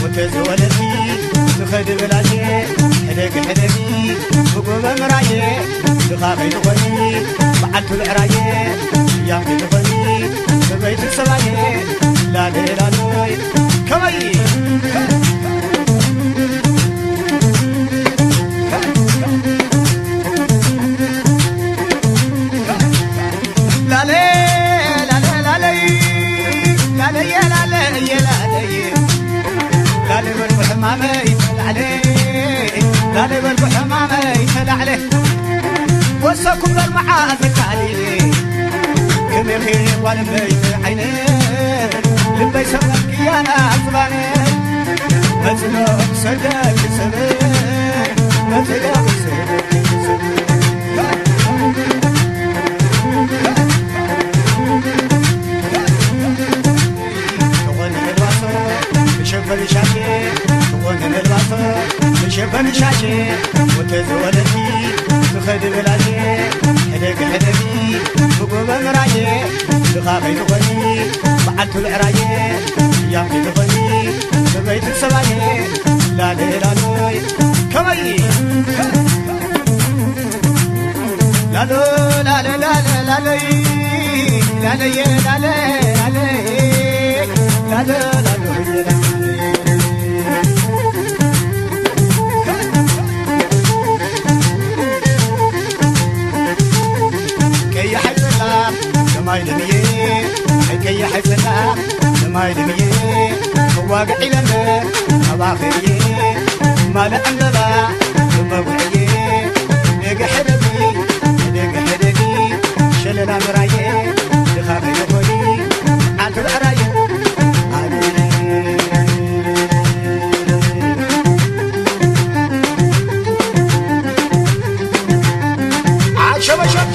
ወተዘወለቲ ትኸዲ ብላየ ሕደግ ሕደጊ ብጎበ ምራየ ድኻ ከይትኾኒ በዓልቱ ልዕራየ ያም ከይትኾኒ ሰበይቲ ሰባየ ላለ ላሎይ ከመይ ላለ ላለ ላለይ ላለየ ላለየ ላለይ ላለ በልኩ ሕማመይ ተላዕለ ላለ በልኩ ሕማመይ ተላዕለ ወሰኩም በርመዓ ዘካሊ ከመኺ ጓል በይቲ ዓይነ ልበይ ሰበኪያና ዝባነ መፅሎ ሰደል ሰብ መፅሎ ሰብ ትኾን ነልባሶ ብሸፈን ሻሼ ትኾን ነልባሶ ብሸፈን ሻሼ ወተዘወለቲ ትኸዲ ብላሼ ሕደግ ሕደጊ ብጎበ ምራዬ ድኻ ከይትኾኒ በዓልቱ ልዕራዬ ያም ከይትኾኒ ሰበይቲ ሰባዬ ላሌ ላሎይ ከመይ ላሎ ላለ ላለ ላለይ ላለየ ላለ ላለ ላለ ላሎ ቀያሕ ኣይጸላ ሰማይ ደምየ ኣይቀያሕ ኣይጸላ ሰማይ ደምየ ክዋግዕ ኢለመ ኣባኽየ ማለ ዕምበባ ክመጉዕየ ደገ ሕደጊ ደገ ሕደጊ ሸለላ ምራየ ድኻ ከይኾኒ ዓንቱ ብዕራየ ዓሸበሸብ